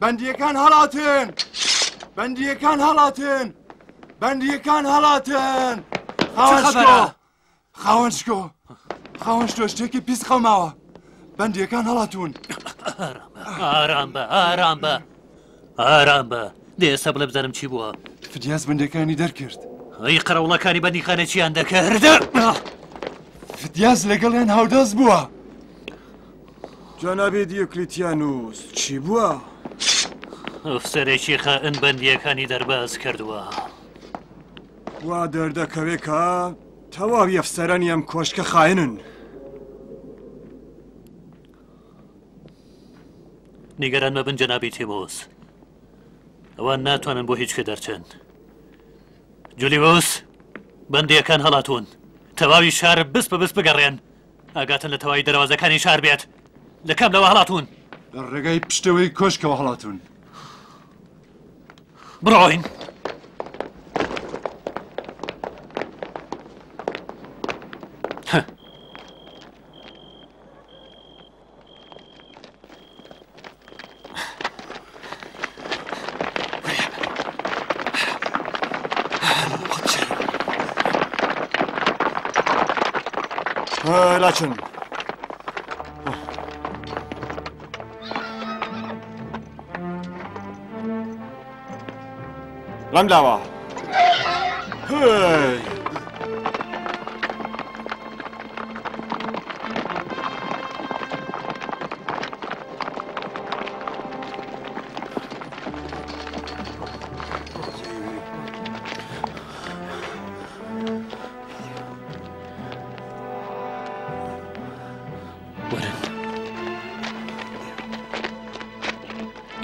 بەندییەکان هەڵاتن! بەندییەکان هەڵاتن! بەندییەکان هەڵاتن! خاوەن شکۆ! خاوەن شکۆ! خاوەن شتۆ شتێکی پیس قەوماوە. بەندییەکان هەڵاتوون. ئارام بە، ئارام بە، ئارام بە. دێ ئێستا بڵێ بزانم چی بووە. فدیاس بەندییەکانی دەرکرد. ئەی قەرەوڵەکانی بەندیخانە چیان دەکرد؟ فدیاس لەگەڵیان هاودەست بووە. جەنابی دیۆکلیتیانوس چی بووە؟ ئەفسەرێکی خائن بەندییەکانی دەرباز کردووە. وا دەردەکەوێ کە تەواوی ئەفسەرانی ئەم کۆشکە خائنن. نیگەران مەبن جەنابی تیمۆس. ئەوان ناتوانن بۆ هیچ کوێ دەرچن. جولیوس، بەندییەکان هەڵاتوون. تەواوی شار بست بە بست بگەڕێن. ئاگاتان لە تەواوی دەروازەکانی شار بێت. لە کام لەوە هەڵاتوون؟ لە ڕێگای پشتەوەی کۆشکەوە هەڵاتوون. بڕۆین. لاچن. لەم لاوە. هەی.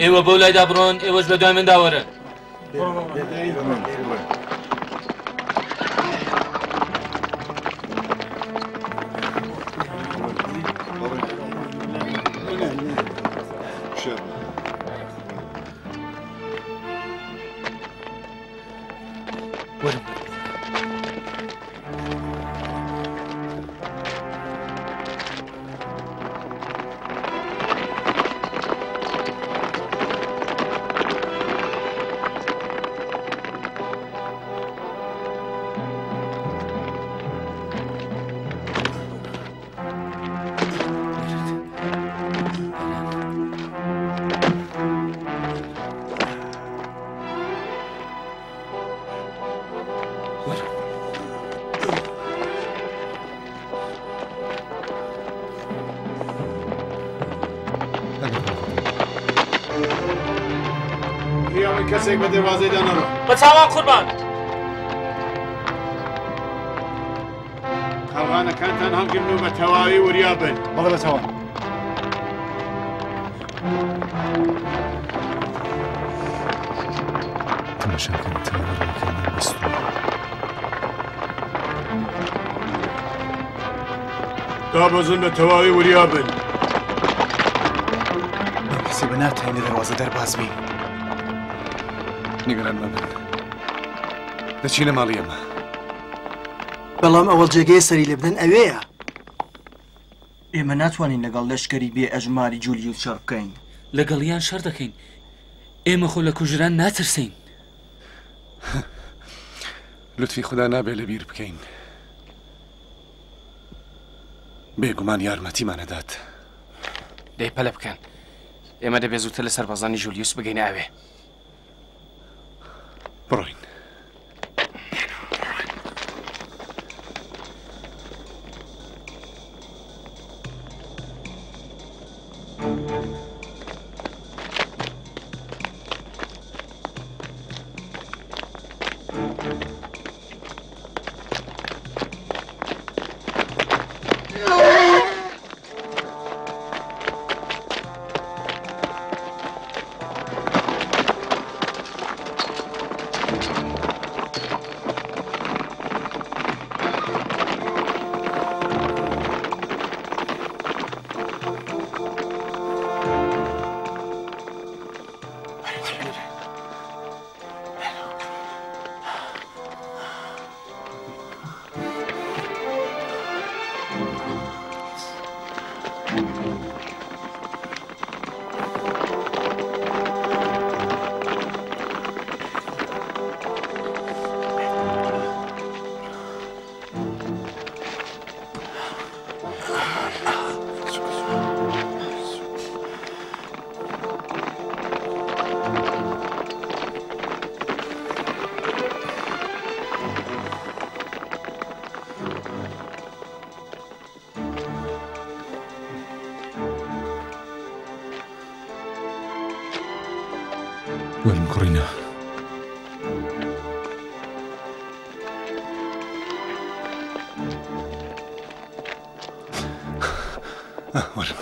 ئێوە بەو لایدا بڕۆن ئێوەش بە دوای مندا وەرن. کەسێک بە دەروازەیدا نەڕۆ. بە چاوان قوربان. قەڵغانەکانتان هەڵگرن و بە تەواوی وریا بن. بەڵێ بە چاوان. تەماشاکەن تەواوی ڕێگەکانیان بەستووە. دابەزن بە تەواوی وریا بن. بەم حسێبە ناتوانین لە دەروازە دەرباز بین. نیگەران مەبن. دەچینە ماڵی ئێمە. بەڵام ئەوەڵ جێگەیە سەری لێ بدەن ئەوێیە. ئێمە ناتوانین لەگەڵ لەشکری بێ ئەژماری جولیوس شەڕ بکەین. لەگەڵیان شەڕ دەکەین. ئێمە خۆ لە کوژران ناترسین. لوتفی خودا نابێ لەبیر بکەین. بێگومان یارمەتیمان ئەدات. دەی پەلە بکەن. ئێمە دەبێ زووتر لە سەربازانی ژولیوس بگەینە ئەوێ. بڕۆین. وەرن کوڕینە. وەرن.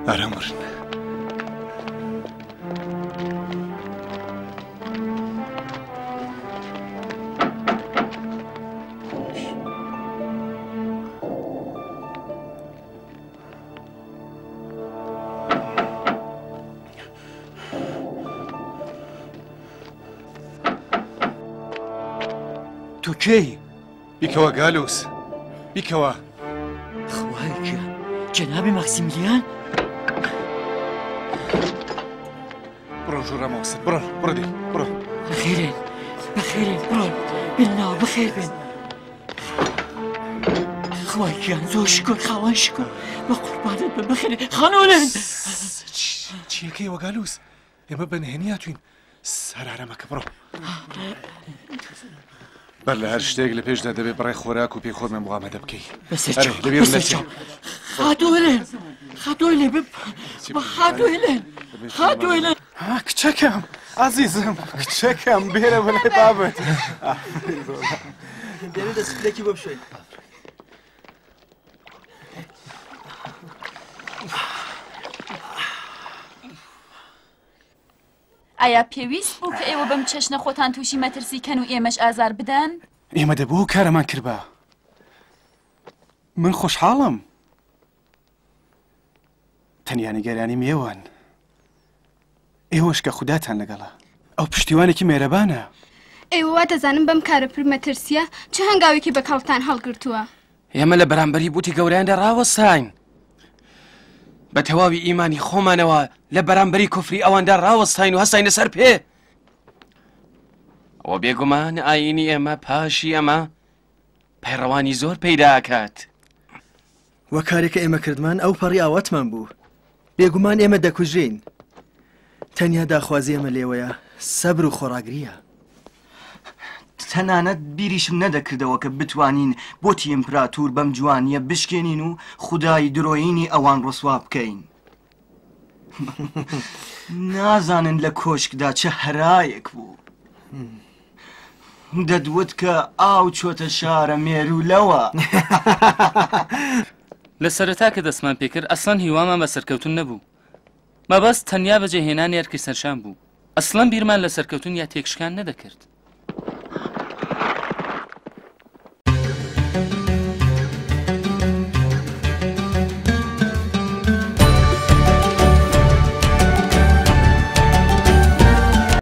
ئارام وەرن. تۆ کێی؟ بیکەوە گالوس بیکەوە. خوایە گیان جەنابی ماکسیملیان؟ بڕۆ ژوورە ماوسن بڕۆ بڕۆ دێ بڕۆ. بەخێرێن بەخێرێن بڕۆن بێن ناوە بەخێر بێن. خوای گیان زۆر شکر خاوەن شکر بە قوربانت بم بەخێرێ خانۆلن. چیەکەی وەگالوس ئێمە بە نهێنی هاتوین سەر ئارامەکە بڕۆ. بەر لە هەر شتێک لە پێشدا دەبێ بڕێ خۆراک و پێی خۆمان بۆ ئامادە بکەی. بەسەر چاو خاتوو هێلێن خاتوو هێلێن خاتوو هێلێن خاتوو هێلێن. کچەکەم ئازیزم کچەکەم بێرە بەلای بابت. بێرە دەستپلێکی بۆ بشۆین. ئایا پێویست بوو کە ئێوە بەم چەشنە خۆتان تووشی مەترسی کەن و ئێمەش ئازار بدەن؟ ئێمە دەبوو ئەو کارەمان کردبا. من خۆشحاڵم. تەنیا نیگەرانیم ئێوەن. ئێوەش کە خوداتان لەگەڵە. ئەو پشتیوانێکی مێرەبانە. ئێوە وا دەزانن بەم کارە پر مەترسییە چ هەنگاوێکی بەکەڵکتان هەڵگرتووە؟ ئێمە لە بەرامبەری بوتی گەورەیاندا ڕاوەستاین. بە تەواوی ئیمانی خۆمانەوە لە بەرامبەری کوفری ئەواندا ڕاوەستاین و هەستاینە سەر پێ. ئەوە بێگومان ئایینی ئێمە پاشی ئەمە پەیڕەوانی زۆر پەیدا ئەکات. وە کارێک کە ئێمە کردمان ئەو پەڕی ئاواتمان بوو. بێگومان ئێمە دەکوژرێین. تەنیا داخوازی ئێمە لێوەیە سەبر و خۆڕاگرییە. تەنانەت بیریشم نەدەکردەوە کە بتوانین بۆتی ئیمپراتور بەم جوانییە بشکێنین و خودای درۆیینی ئەوان ڕسوا بکەین. نازانن لە کۆشکدا چ هەرایەک بوو. دەتوت کە ئاو چۆتە شارە مێروولەوە. لە سەرەتا کە دەستمان پێکرد ئەسڵەن هیوامان بە سەرکەوتن نەبوو. مەبەست تەنیا بەجێهێنانی ئەرکی سەرشان بوو. ئەسڵەن بیرمان لە سەرکەوتن یا تێکشکان نەدەکرد.